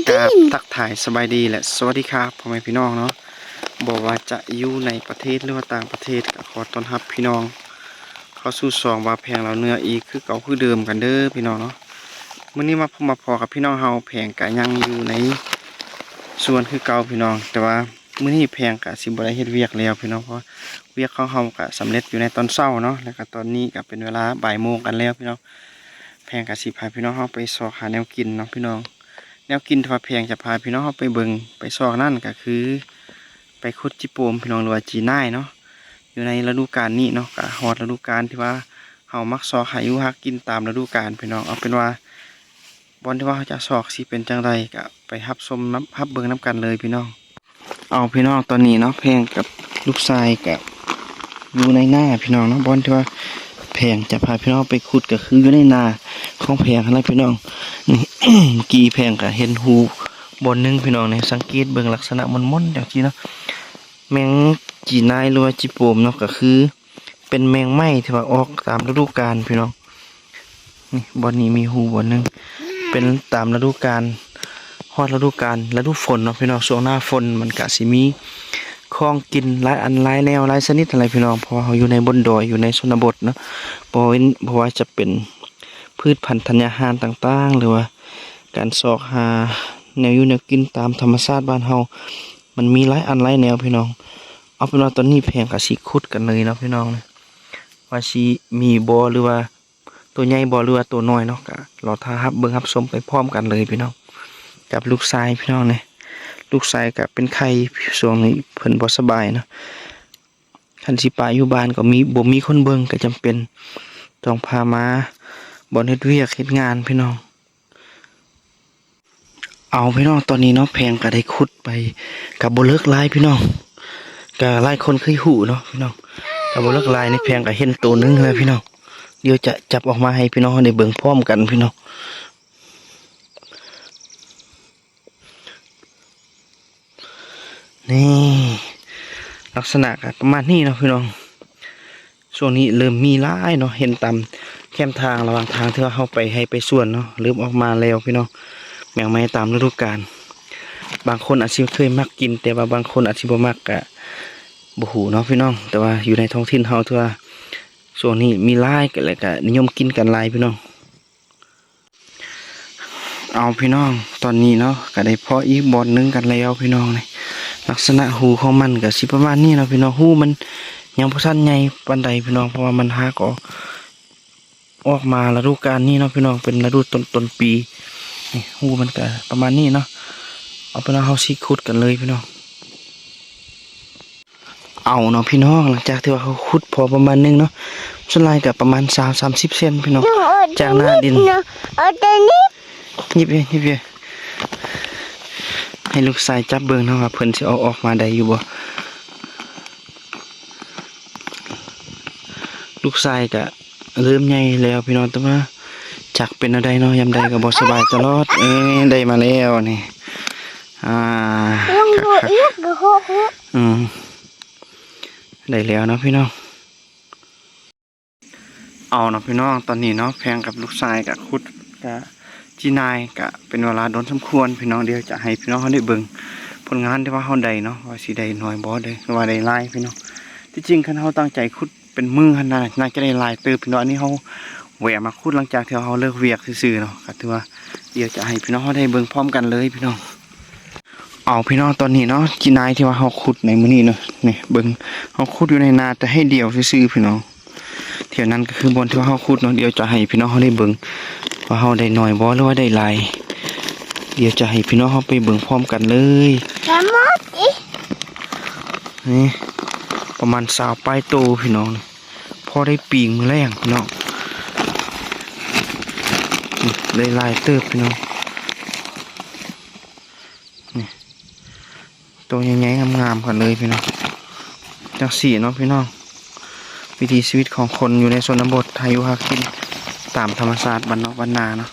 ກາບທັກທາຍສະບາຍດີ ແລະ ສະຫວັດດີຄັບ ພໍ່ແມ່ພີ່ນ້ອງເນາະ, ບໍ່ວ່າຈະຢູ່ໃນປະເທດ ຫຼືວ່າຕ່າງປະເທດ ກໍຂໍຕ້ອນຮັບພີ່ນ້ອງເຂົ້າສູ່ຊ່ອງບ່າວແພງລາວເໜືອອີກຄືເກົ່າຄືເດີມກັນເດີພີ່ນ້ອງເນາະ. ມື້ນີ້ມາພົບມາພໍ້ກັບພີ່ນ້ອງເຮົາ, ແພງກໍຍັງຢູ່ໃນສວນຄືເກົ່າພີ່ນ້ອງ, ແຕ່ວ່າ ມື້ນີ້ແພງກະຊິບໍ່ໄດ້ເຮັດວຽກແລ້ວພີ່ນ້ອງ, ເພາະວ່າວຽກຂອງເຮົາກະສຳເລັດຢູ່ໃນຕອນເຊົ້າເນາະ, ແລ້ວກະຕອນນີ້ກະເປັນເວລາບ່າຍໂມງກັນແລ້ວພີ່ນ້ອງ. ແພງກະຊິພາພີ່ນ້ອງເຮົາໄປຊອກຫາແນວກິນເນາະພີ່ນ້ອງ. ແນວກິນທີ່ວ່າແພງຈະພາພີ່ນ້ອງເຮົາໄປເບິ່ງໄປຊອກນັ້ນກະຄື ໄປຂຸດຈີໂປມພີ່ນ້ອງ ຫຼືວ່າຈີນາຍເນາະ. ຢູ່ໃນລະດູການນີ້ເນາະ ກະຮອດລະດູການທີ່ວ່າເຮົາມັກຊອກຫາຢູ່ຫາກິນຕາມລະດູການພີ່ນ້ອງ. ເອົາເປັນວ່າ ບ່ອນທີ່ວ່າເຮົາຈະຊອກຊິເປັນຈັ່ງໃດ ກະໄປຮັບຊົມນຳ ຮັບເບິ່ງນຳກັນເລີຍພີ່ນ້ອງ. ເອົາພີ່ນ້ອງ ຕອນນີ້ເນາະ ແພງກັບລູກຊາຍກະຢູ່ໃນນາພີ່ນ້ອງເນາະ. ບ່ອນທີ່ວ່າແພງຈະພາພີ່ນ້ອງໄປຂຸດກະຄືຢູ່ໃນນາຂອງແພງຫັ້ນແຫຼະພີ່ນ້ອງ. ນີ້ ເມື່ອກີ້ແພງກະເຫັນຮູບ່ອນໜຶ່ງພີ່ນ້ອງ, ນີ້ ສັງເກດເບິ່ງລັກສະນະໝົນໆ ຈັ່ງຊີ້ເນາະ. ແມງຈີນາຍ ຫຼືວ່າຈີໂປມເນາະ ກະຄື ເປັນແມງໄມ້ທີ່ວ່າອອກຕາມລະດູການພີ່ນ້ອງ. ນີ້ ບ່ອນນີ້ມີຮູບ່ອນໜຶ່ງ ເປັນຕາມລະດູການ, ຮອດລະດູການ ລະດູຝົນເນາະພີ່ນ້ອງ. ຊ່ວງໜ້າຝົນມັນກະຊິມີຂອງກິນຫຼາຍອັນຫຼາຍແນວຫຼາຍຊະນິດຫັ້ນແຫຼະພີ່ນ້ອງ, ເພາະວ່າເຮົາຢູ່ໃນບົນດອຍ ຢູ່ໃນຊົນນະບົດເນາະ. ບໍ່ເວັ້ນ ບໍ່ວ່າຈະເປັນພືດພັນທັນຍາຫານຕ່າງໆ ຫຼືວ່າການຊອກຫາແນວຢູ່ແນວກິນຕາມທຳມະຊາດບ້ານເຮົາ ມັນມີຫຼາຍອັນຫຼາຍແນວພີ່ນ້ອງ. ເອົາເປັນວ່າຕອນນີ້ແພງກະຊິຂຸດກັນເລີຍເນາະພີ່ນ້ອງ, ວ່າຊິມີບໍ່ ຫຼືວ່າໂຕໃຫຍ່ບໍ່ ຫຼືວ່າໂຕນ້ອຍເນາະ. ກະລໍຖ້າຮັບເບິ່ງຮັບຊົມໄປພ້ອມກັນເລີຍພີ່ນ້ອງ ກັບລູກຊາຍພີ່ນ້ອງ. ນີ້ ລູກຊາຍກະເປັນໄຂ້ ຊ່ວງນີ້ເພິ່ນບໍ່ສະບາຍເນາະ. ຄັນຊິປະຢູ່ບ້ານກໍມີ ບໍ່ມີຄົນເບິ່ງ ກໍຈຳເປັນຕ້ອງພາມາບ່ອນເຮັດວຽກເຮັດງານພີ່ນ້ອງ. ເອົາພີ່ນ້ອງ ຕອນນີ້ເນາະ ແພງກໍໄດ້ຂຸດໄປ ກໍບໍ່ເລິກຫຼາຍພີ່ນ້ອງ, ກໍຫຼາຍຄົນເຄີຍຮູ້ເນາະພີ່ນ້ອງ. ກໍບໍ່ເລິກຫຼາຍນີ້ ແພງກໍເຫັນໂຕໜຶ່ງແລ້ວພີ່ນ້ອງ. ດຽວຈະຈັບອອກມາໃຫ້ພີ່ນ້ອງເຮົາໄດ້ເບິ່ງພ້ອມກັນພີ່ນ້ອງ. ນີ້ ລັກສະນະກໍປະມານນີ້ເນາະພີ່ນ້ອງ. ຊ່ວງນີ້ເລີ່ມມີຫຼາຍເນາະ, ເຫັນຕາມແຄມທາງ ລະຫວ່າງທາງທີ່ວ່າເຮົາໄປໄຮ່ໄປສວນເນາະ ເລີ່ມອອກມາແລ້ວພີ່ນ້ອງ. ແມງໄມ້ຕາມລະດູການ, ບາງຄົນອາດຊິເຄີຍມັກກິນ ແຕ່ວ່າບາງຄົນອາດຊິບໍ່ມັກ ກະບໍ່ຮູ້ເນາະພີ່ນ້ອງ. ແຕ່ວ່າຢູ່ໃນທ້ອງຖິ່ນເຮົາ ຖືວ່າຊ່ວງນີ້ມີຫຼາຍ ກະ ແລະ ກະນິຍົມກິນກັນຫຼາຍພີ່ນ້ອງ. ເອົາພີ່ນ້ອງ ຕອນນີ້ເນາະ ກະໄດ້ພໍ້ອີກບ່ອນໜຶ່ງກັນແລ້ວພີ່ນ້ອງ. ນີ້ ລັກສະນະຮູຂອງມັນກະຊິປະມານນີ້ເນາະພີ່ນ້ອງ. ຮູມັນຍັງບໍ່ທັນໃຫຍ່ປານໃດພີ່ນ້ອງ ເພາະວ່າມັນຫາກໍອອກ ອອກມາລະດູການນີ້ເນາະພີ່ນ້ອງ, ເປັນລະດູຕົ້ນ ຕົ້ນປີ. ນີ້ ຮູມັນກະປະມານນີ້ເນາະ. ເອົາເປັນວ່າເຮົາຊິຂຸດກັນເລີຍພີ່ນ້ອງ. ເອົາເນາະພີ່ນ້ອງ, ຫຼັງຈາກທີ່ວ່າເຮົາຂຸດພໍປະມານໜຶ່ງເນາະ, ສ່ວນຫຼາຍກໍປະມານຊາວ ສາມສິບເຊັນພີ່ນ້ອງ ຈາກໜ້າດິນ. ເອົາໂຕນີ້ ຍິບເອີ ຍິບເອີ ໃຫ້ລູກຊາຍຈັບເບິ່ງເນາະ ວ່າເພິ່ນຊິເອົາອອກມາໄດ້ຢູ່ບໍ່. ລູກຊາຍກະ ເລີ່ມໃຫຍ່ແລ້ວພີ່ນ້ອງ, ແຕ່ວ່າຈັກເປັນແນວໃດເນາະ, ຍາມໃດກໍບໍ່ສະບາຍຕະຫຼອດ. ເອີ ໄດ້ມາແລ້ວນີ້. ອ່າ ຄັກໆ ອືມ ໄດ້ແລ້ວເນາະພີ່ນ້ອງ. ເອົາເນາະພີ່ນ້ອງ, ຕອນນີ້ເນາະ ແພງກັບລູກຊາຍກະຂຸດ ກະຈີນາຍ ກະເປັນເວລາດົນສົມຄວນພີ່ນ້ອງ. ດຽວຈະໃຫ້ພີ່ນ້ອງເຮົາໄດ້ເບິ່ງຜົນງານທີ່ວ່າເຮົາໄດ້ເນາະ, ວ່າຊິໄດ້ໜ້ອຍບໍ່ ໄດ້ ຫຼືວ່າໄດ້ຫຼາຍພີ່ນ້ອງ. ທີ່ຈິງຄັນເຮົາຕັ້ງໃຈຂຸດ ເປັນມື້ຫັ້ນນະ ໜ້າຈະໄດ້ຫຼາຍເຕີບພີ່ນ້ອງ. ອັນນີ້ເຮົາແວ່ມາຂຸດຫຼັງຈາກທີ່ເຮົາເລີກວຽກຊື່ໆເນາະ, ກໍຖືວ່າດຽວຈະໃຫ້ພີ່ນ້ອງເຮົາໄດ້ເບິ່ງພ້ອມກັນເລີຍພີ່ນ້ອງ. ເອົາພີ່ນ້ອງ, ຕອນນີ້ເນາະ ຈີນາຍທີ່ວ່າເຮົາຂຸດໃນມື້ນີ້ເນາະ, ນີ້ເບິ່ງ ເຮົາຂຸດຢູ່ໃນນາແຕ່ໄຮ່ດຽວຊື່ໆພີ່ນ້ອງ. ແຖວນັ້ນກໍຄືບ່ອນທີ່ວ່າເຮົາຂຸດເນາະ. ດຽວຈະໃຫ້ພີ່ນ້ອງເຮົາໄດ້ເບິ່ງວ່າເຮົາໄດ້ໜ້ອຍບໍ່ ຫຼືວ່າໄດ້ຫຼາຍ. ດຽວຈະໃຫ້ພີ່ນ້ອງເຮົາໄປເບິ່ງພ້ອມກັນເລີຍ. ນີ້ປະມານຊາວປາຍໂຕພີ່ນ້ອງ. ພໍໄດ້ປີ້ງມື້ແລງພີ່ນ້ອງ. ນີ້ ໄດ້ຫຼາຍເຕີບພີ່ນ້ອງ. ນີ້ ໂຕໃຫຍ່ໆ ງາມໆ ກັນເລີຍພີ່ນ້ອງ. ຈັ່ງຊີ້ເນາະພີ່ນ້ອງ, ວິຖີຊີວິດຂອງຄົນຢູ່ໃນຊົນນະບົດ ຫາຢູ່ຫາກິນຕາມທຳມະຊາດບ້ານນອກບ້ານນາເນາະ.